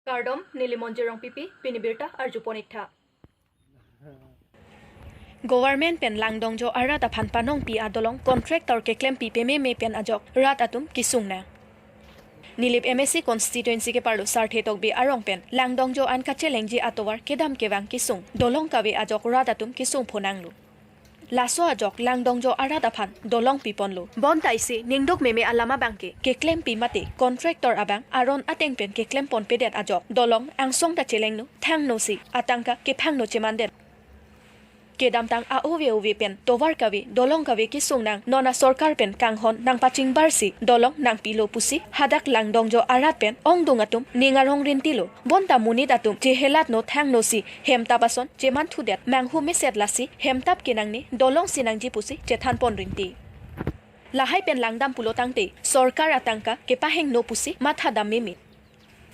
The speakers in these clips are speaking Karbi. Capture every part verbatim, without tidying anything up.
Kardom, neli Monjir Rongpipi, pini birta arjupon iktha. Government pen Langdongjo arat aphan panongpi adolong contractor keklempi pememe pen ajok rat atum kesung nang. Nilip M A C constituency keparlo Sarthe Tokbi arong pen Langdongjo an kachelengji atovar kedam kevang kesung, dolong kave ajok rat atum kesung phonanglo. Laso ajok Langdongjo arat aphan dolong piponlo. Bonta isi ningduk meme alam abangke keklempi mate contractor abang aron ateng pen keklempon pedet ajok dolong angsong ta chelengno, thangno si atangka kephangno chemandet. Kedamtang a-ove ove pen tovar kave, dolong kave kesung nang, non a sorkar pen kanghon nangpachingbar si dolong nangpilo pusi hadak Langdongjo arat pen ongdung atum ning arong rintilo. Bonta monit atum chehelatno, thangno si hemtap ason cheman thudet manghu meset lasi hemtap kenangne, dolong si nangji pusi chethanpon rinti. Lahai pen langdam pulo tangte sorkar atangka kepahengno pusi matha dam meme.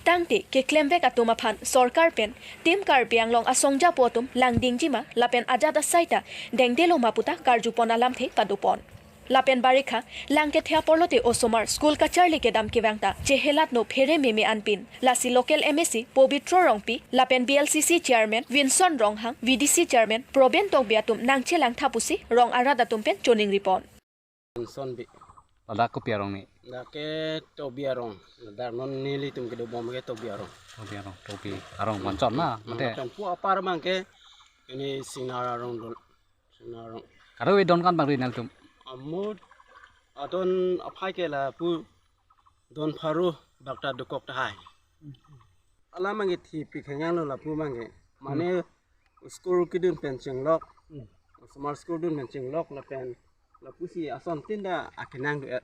Tangte keklemvek atum aphan sorkar pen Team Karbi Anglong asong japo atum langdingji ma lapen ajat asai ta dengdelo ma puta karjupon alamthe padopon. Lapen barikha lang kethe apor lote osomar school kacharli kedam kevang ta chehelatno phere meme anpin. Lasi local M A C Pobitro Rongpi lapen B L C C chairman Vinson Ronghang, V D C chairman Proben Tokbi atum nangchelang tha pusi rong arat atum pen choningripon. Son bi. Ladak kopi arong ni? Dak ke Tokbi arong. Ladak non nelitum kedobom ke Tokbi arong. Tokbi arong, Tokbi arong Panchon na, hmm, mate? Panchon pu apar abangke ini Singnar arong dol. Singnar arong. Kado we don kan bang ri nangtum? Amut adon aphai ke lapu don pharo bakta dokok tahai. Alam abangke thipik hanyang lo lapu abangke. Mane school kedun pen chenglok. Hmm. Osomar school dun pen chenglok lapen lapusi ason tin ta akenang do-et.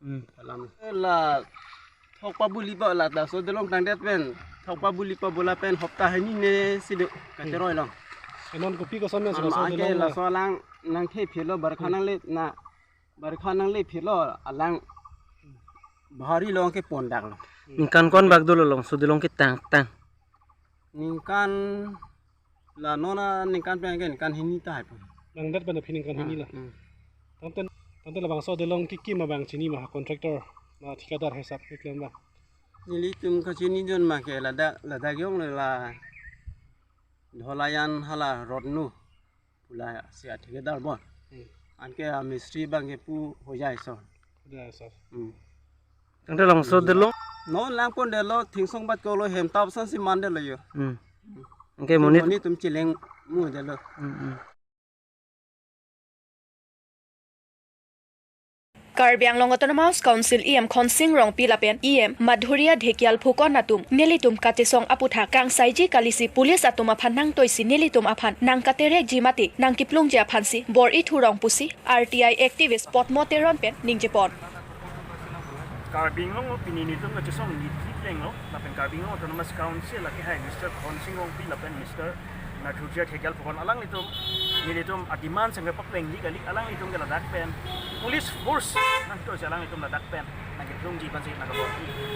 Hmm. Alam. La thok pabuli pa la ta so dolong tangdet pen. Thok pabuli pa bola pen hopta hini ne si do kacheroi long. Enon kopi koson na. Ama so ake dolong la la. So alang nangkhe philo barkha, hmm, nangle na. Barkha nangle philo alang bahari long ke pondak lo. Ningkan ko-an bak dolo long, so dolong ke tang tang? Ningkan la non aningkan pen ke ningkan hini tahai pon. Nangdet pen aphi ningkan hini la. Hmm. Tangte, tangte labangso dolong kekim abang chini ma, contractor ma, thikadar hisap keklem abang? Nelitum kachini jon ma ke ladak, ladak jong le la Dholayan hala Rodnu pu lasi athikadar bon. Hmm. Anke amistri abangke pu Hojai ason. Hojai ason. Hmm. Tangte labangso dolong? Non langpondetlo, thingsong bat kolo, hemtap ason si mandetlo yo. Hmm. Anke monit? Monit atum cheleng mudetlo. Hmm, hmm. Karbi Anglong Autonomous Council E M Khonsing Rongpi lapen E M Madhurya Dhekial Phukan atum nelitum kachesong aputhak kangsaiji kalisi police atum aphan nangtoisi nelitum aphan nangkaterekji mate nangkiplungji aphansi bor-i thurong pusi R T I activist Potmo Teron pen ningjepon. Karbi Anglong pini nelitum kachesong nitri plenglo, lapen Karbi Anglong Autonomous Council lake hai Mister Khonsing Rongpi lapen Mister Madhurya Dhekial Phukan alanglitum, nelitum a-demand sengke paplengji kali, alanglitum ke ladak pen police force nangtoisi alanglitum ladak pen nangkiplungji aphansi nangkabor.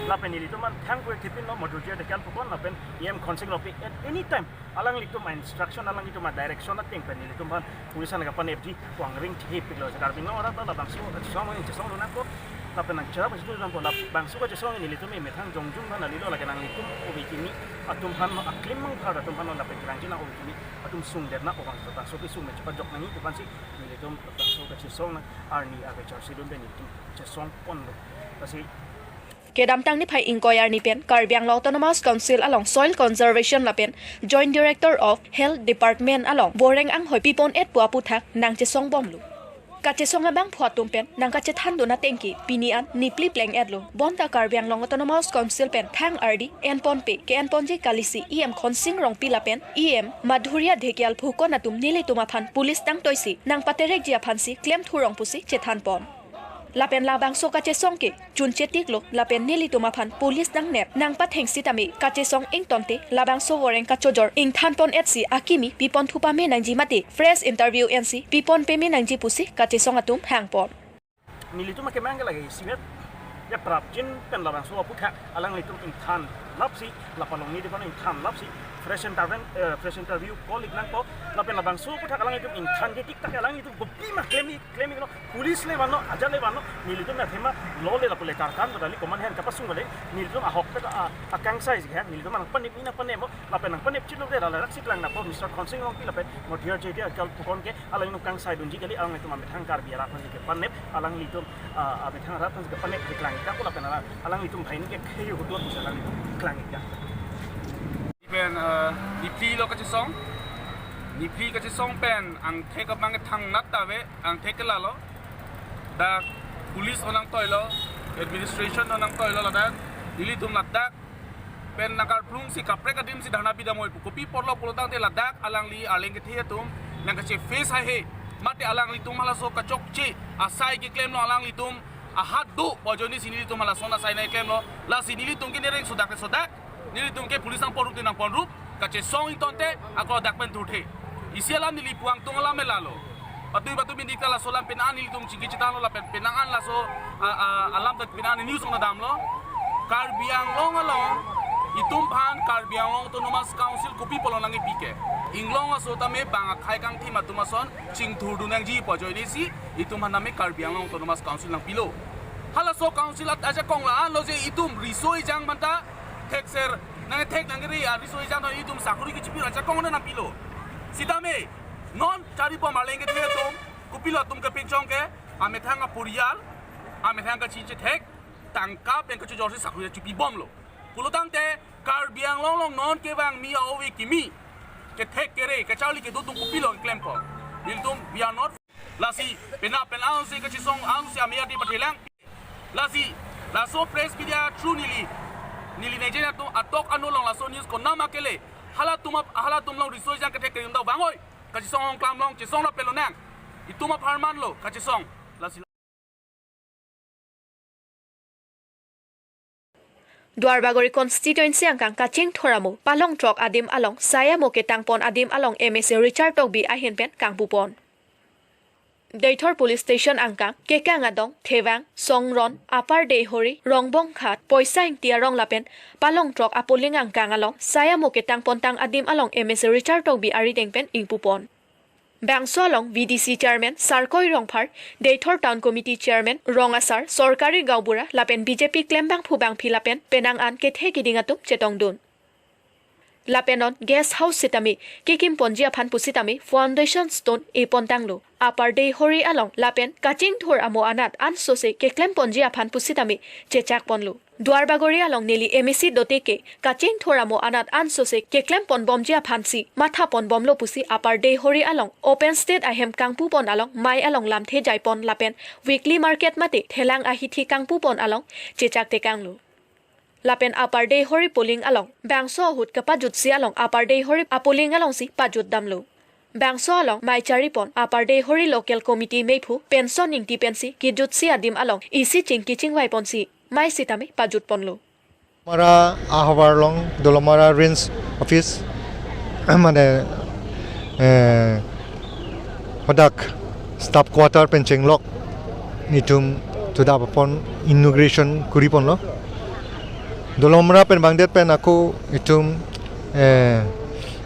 Lapen nelitum an thang kue thipinlo Madhurya Dhekial Phukan lapen E M Khonsing Rongpi at any time alanglitum a-instruction, alanglitum a-direction ateng pen nelitum aphan police an kapanepji pu angring thihipiklo. Karbi Anglong arat labangso kachesong chesong lo nangpo. Lapen nangcherap kachesong nangpo, labangso kachesong nelitum emethang jongjung aphan kalilo, lake nanglitum obi kimi atum aphan, aklimang phar atum aphan lapen kerang jinang obi kimi atum sungdet nang, obang bangso kesung me chepajok nangji pu aphansi nelitum labangso kachesong nang arni ave charsi dun pen nelitum chesong ponlo. Lasi kedamtang niphai ingkoi arni pen Karbi Anglong Autonomous Council along Soil Conservation lapen Joint Director of Health Department along boreng anghoi pipon-et pu aputhak nangchesong bomlo. Kachesong abangphu atum pen nangkachethan dun atengke pini an nipli pleng-etlo. Bonta Karbi Anglong Autonomous Council pen thang ardi enponpe ke-enponji kalisi E M Khonsing Rongpi lapen E M Madhurya Dhekial Phukan atum nelitum aphan police nangtoisi nangpaterekji aphansi klem thurong pusi chethanpon. Lapen labangso kachesong ke chunche tiklo, lapen nelitum aphan police nangnep nangpatheng sitame kachesong ingtonte labangso boreng kachojor ingthanpon-etsi akimi pipon thu pame nangji mate press interview ensi pipon peme nangji pusi kachesong atum hangpon. Nelitum akemang ke lake isivet ya prapjin pen labangso aputhak alanglitum ingthan lapsi, lapalongni depan ingthan lapsi Fresh interview, eh, fresh interview call ik nangpo, lapen labangso aphuthak alanglitum ingthan ke tik tak alanglitum kopi ma klem ik, klem iklo, police le vanlo, ajat le vanlo, nelitum athema law le lapu le karkan, badali komanhen kapasung bale, nelitum ahokpet a, akangsai ji ha, nelitum nangpanep, nangpaneppo, lapen nangpanep chitlo de, la ladak si klang nangpo, Mister Khonsing Rongpi lapen Modhir Jeti akal pukon ke, alanglitum kangsai dunji kali, alanglitum amethang Karbi arat aphansi kepanep, alanglitum, ah, amethang arat aphansi kepanep keklang ik nangpo lapen alang, alanglitum banghini ke kheyo kedo pusi alanglitum klang ik nang. Pen, eh, Niphli lo kachesong. Niphli kachesong pen angthek abang thangnat ta ave, angthek ke lalo. Dak police onang toilo, administration onang toilo ladak. Nelitum ladak pen nangkarplung si kaprek adim si dharna bidamoi pu kopi apotlo pulotangte ladak alangli arleng kethe atum nangkache face haihe. Mate alanglitum halaso kachokche asai keklemlo, alanglitum ahat do pu ajoine si nelitum halason asai nangklemlo. Lasi nelitum ke nereng sodak ke sodak, nelitum ke police nangponrup te nangponrup, kachesong ingtonte, ako dak pen thurthe. Isi alam neli pu angtung alam me lalo. Patui patui bini kala laso alam pen an nelitum chingki chethanlo lapen penang an laso, a, a, alam dak pen an news ong damlo. Karbi Anglong along itum aphan Karbi Anglong Autonomous Council kopi apotlo nangkipi ke. Inglong aso tame bang akhei kangthim atum ason chingthurdun nangji pu ajoine si itum aphan tame Karbi Anglong Autonomous Council nangpilo. Halaso council at ajakong la-an lo je itum riso ejang manta thekser nangthek nangri a riso ejang do itum sakuri kechipi ajakong nangpilo. Sitame non charibom arleng kethe atum, kopilo atum kepinchong ke, amethang aporiyal, amethang kachingchethek, tangka pen kachojor si sakuri chipibomlo. Pulotangte Karbi Anglong along non kevang mi a-ove kimi, kethek kere, kacharli kedo atum kopilo klempo. Nelitum we are not. Lasi penap pen ansi kachesong ansi amia di pathelang. Lasi laso press media through neli, neli nejen atum atok ano along laso news konam akele. Halatum ap-, halatum along riso ejang kethek kere unda vangoi. Kachesong ongklam along chesong lapen lonang. Itum apharman lo kachesong. Lasi Duarbagori constituency angkang Kachingthur amo, Palongthrok adim along, sai amo ketangpon adim along M A C Richard Tokbi ahin pen kangpupon. Deithor Police Station angkang, Kekang Adong, Thevang, Songron, Upper Deihori, Rongbonghat, Poisa Ingti arong lapen Palongthrok a-polling angkang along, sai amo ketangpontang adim along M A C Richard Tokbi arideng pen ingpupon. Bangso along V D C Chairman Sarkoi Rongphar, Deithor Town Committee Chairman Rong Asar, Sorkari Gaonbura lapen B J P klembangphu bangphi lapen penang an kethe keding atum chetongdun. Lapen non guest house sitame kekimponji aphan pusitame foundation stone epontanglo. Upper Deihori along lapen Kachingthur amo anat ansose keklemponji aphan pusitame chechakponlo. Duarbagori along neli M A C dote ke Kachingthur amo anat ansose keklemponbomji aphansi mathaponbomlo pusi Upper Deihori along open stage ahem kangpupon along mai along lamthe jaipon lapen weekly market mate thelang ahithi kangpupon along chechak tekanglo. Lapen Upper Deihori polling along bangso ahut kapajutsi along Upper Deihori a-polling alongsi pajutdamlo. Bangso along mai charipon Upper Deihori Local Committee meiphu Penson Ingti pensi kejutsi adim along isi chingki chingvaiponsi mai sitame pajutponlo. Mara ahavar along Dolamara Range Office mane, eh, hadak staff quarter pen chenglok nelitum thudap apon inauguration kuriponlo. Dolamara pen bangdet pen ako itum, eh,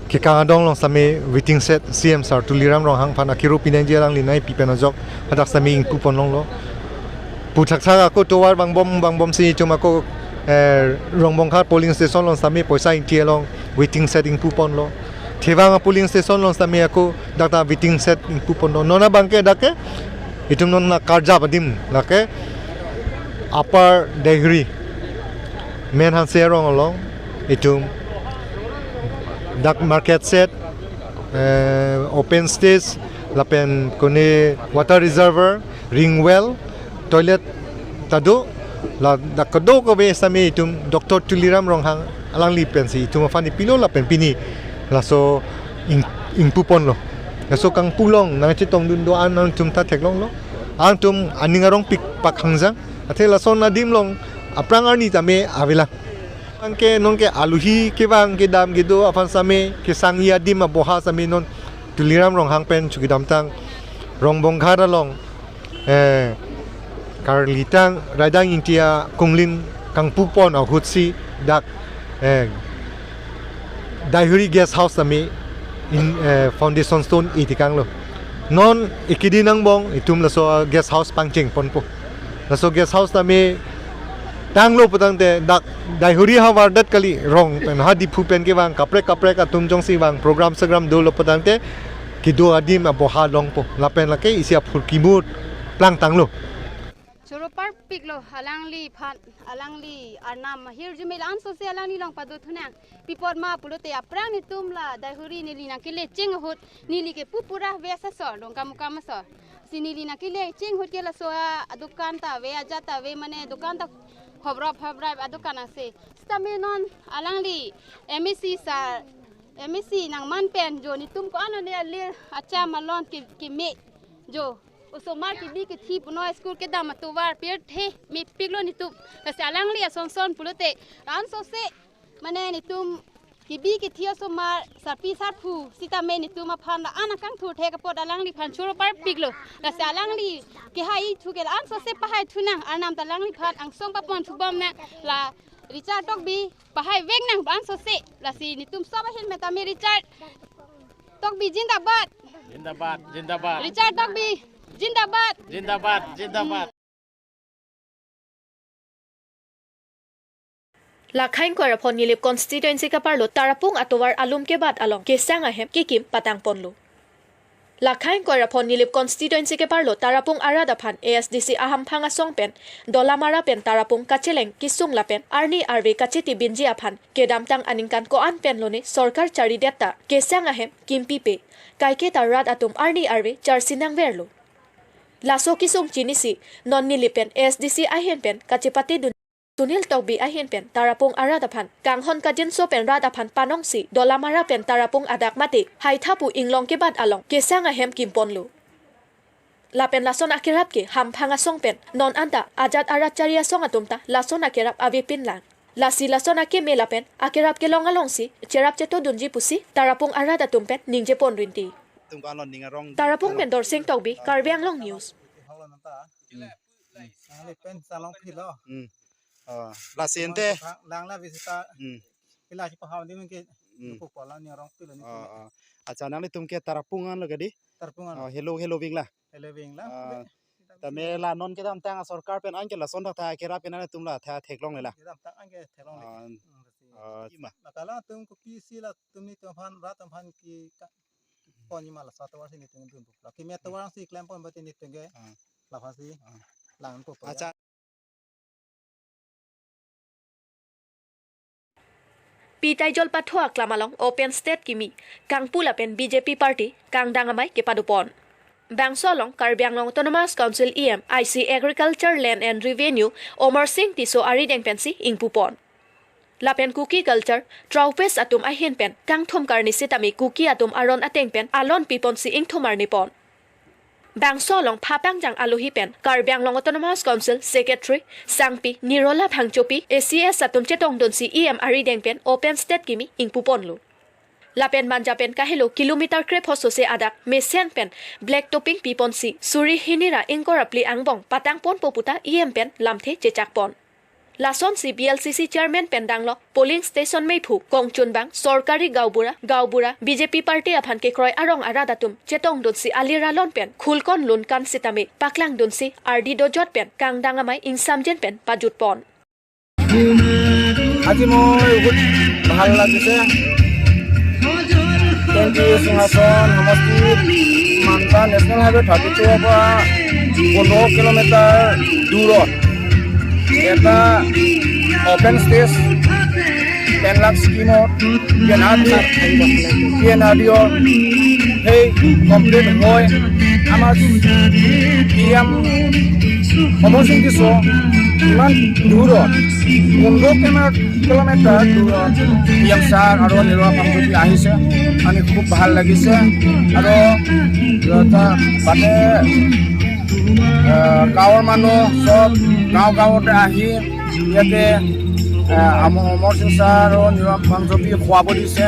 Kekang Adong along sitame waiting shed C M sir Tuliram Ronghang aphan akiro pinangji, alangli nangpi pen ajok hadak sitame ingpupon longlo. Puthakthak ako tovar vangbom vangbomsi itum ako, eh, Rongbonghat polling station along sitame Poisa Ingti along waiting shed ingpuponlo. Thevang a-polling station along sitame ako dak ta waiting shed ingpuponlo. Non abangke dak ke itum non nangkarjap adim lake Upper Deihori main hanse arong along itum dak market shed, eh, open stage lapen kone water reservoir, ring well, toilet ta do, ladak kadokave sitame itum Doctor Tuliram Ronghang alangli pensi itum aphan ipilo lapen pini laso ing, ingpuponlo. Laso kangpu along nangchetongdun do-an nangtum ta theklonglo. Nangtum aning arongpik pak hangjang. Athe lason adim along aphrang arni tame avelang. Anke nonke aluhi kevang kedam kedo aphan sitame kesangji adim aboha sitame non Tuliram Ronghang pen chukidamtang Rongbonghat along, eh, karlitang Raidang Ingti akunglin kangpupon ahutsi dak, eh, Daihuri guest house tame in, eh, foundation stone itikanglo. Non ikidi nangbong itum laso guest house pangcheng ponpo. Laso guest house tame tanglo putangte dak Daihuri havar dat kali, rong pen ha Diphu pen kevang kaprek kaprek atum jongsi vang program sagram dolo putangte kedo adim aboha longpo. Lapen lake isi aphurkimut plangtanglo. Choro parpiklo alangliphan, alangli arnam ahirjume la-an sose alangli along pado thunang. Pi apot ma pulote aphrang netum la Daihuri neli nangkele cheng ahut neli ke pupura ave asor, Dongkamukam asor. Si neli nangkele cheng ahut ke laso adukan ta ave, ajat ta ave, mane dukan ta hobrop hobrai adukan angse. Sitame non alangli M A C sir, M A C nangman pen jo netum ko-an one alir acha malon ke, keme jo. Osomar kebi kethi punoi school kedam atovar pirthe mepiklo netum. Lasi alangli asonson pulote la-an sose mane netum kebi kethi osomar sarpi sarpo sitame netum aphan la-an akangthur thek apot alangliphan choro parpiklo. Lasi alangli kehai thu ke la-an sose pahai thunang, arnam ta alangliphan angsong papon thubom nang. La Richard Tokbi pahai vek nang la-an sose. Lasi netum sob ahin me tame Richard Tokbi zindabad. Zindabad, zindabad. Richard Tokbi zindabad. Zindabad, zindabad. Lakha ingkoi ra pho Nilip constituency keparlo Tarapung atovar alum kebat along kesang ahem kekim patang ponlo. Lakha ingkoi ra pho Nilip constituency keparlo Tarapung arat aphan A S D C ahamphang asong pen Dolamara pen Tarapung kacheleng kesung lapen arni arve kacheti binji aphan kedamtang aningkan ko-an pen lone sorkar charidet ta kesang ahem kimpipe, kaike ta rat atum arni arve charsi nangverlo. Laso kesung chinisi non Nilip pen A S D C ahin pen kachepatedun Sunil Tokbi ahin pen Tarapung arat aphan kanghon kajinso pen rat aphan panongsi Dolamara pen Tarapung adak mate Haithapu inglong kebat along kesang ahem kimponlo. Lapen lason akerap ke hamphang asong pen non anta ajat arat chari asong atum ta lason akerap avepinlang. Lasi lason akeme lapen akerap kelong alongsi cherap chetodunji pusi Tarapung arat atum pen ningjepon rinti. Tum ko-an lo ning arong. Tarapung pen Dorsing Tokbi, Karbi Anglong News. Nangli pen salong philo. Hmm. Oh, lasi ente. Lang la visita. Hmm. Ila si paham di mungkin. Hmm. Ko pola ning arong philo ni. Oh, oh. Acha, nanglitum ke Tarapung anlo kedi? Tarapung an. Oh, helo, helo vingla. Helo vingla. Ah, tame la non kedamtang asorkar pen anke lason thakthak akerap ke nanglitum la thak theklonglela. Kedamtang anke theklongle. Ah, hmm, si. Ah, ima. Lake latum kopisi latum netum aphan rat aphan ke ka-, pon ima laso atovar si netum dun. Lake me atovar si klempon bati netum ke. Ah. Laphan si. Ah. Langpo. Acha. Pi Taijol Patho aklam along open stage kimi kangpu lapen B J P party kangdang amei kepadopon. Bangso along Karbi Anglong Autonomous Council E M, I C Agriculture, Land and Revenue Omor Sing Tisso arideng pensi ingpupon. Lapen Kuki culture, Traupes atum ahin pen kangthum karni sitame Kuki atum aron ateng pen alon piponsi ingthum arnipon. Bangso along phapangjang alohi pen Karbi Anglong Autonomous Council Secretary Sangpi Nirola Phangchopi, A C S atum chetongdunsi E M arideng pen open stage kimi ingpuponlo. Lapen Manja pen kahelo kilometer krepho sose adak mesen pen black topping piponsi suri hini ra ingkoi ra phli angbong patangponpo puta E M pen lamthe chechakpon. Lasonsi B L C C chairman pen danglo polling station meiphu kongchunbang sorkari gaonbura, gaonbura, B J P party aphan kekroi arong arat atum chetongdunsi alir alon pen khulkon lunkan sitame paklangdunsi ardi dojot pen kangdang amei ingsamjin pen pajutpon. আজি মই বহুত ভাল লাগিছে। কেন্দ্ৰীয় সিংহাসন সমষ্টিত মানচা national highway thirty টুৰ পৰা পোন্ধৰ কিলোমিটাৰ দূৰত এটা অপেন ষ্টেজ টেন লাখ স্কিমত P N R D, P N R D or সেই কমপ্লিট হৈ আমাৰ পি এম সমৰসিং টিছো ইমান দূৰত, পোন্ধৰ কিলোমিটাৰ দূৰত পি এম ছাৰ আৰু নিৰ্মলা ফাংচুটি আহিছে। আমি খুব ভাল লাগিছে। আৰু এটা মানে, আহ, গাঁৱৰ মানুহ চব গাঁও গাঁৱতে আহি ইয়াতে, আহ, আম-, অমৰ সিং ছাৰ আৰু নিৰম পাঞ্জবী খুৱাব দিছে।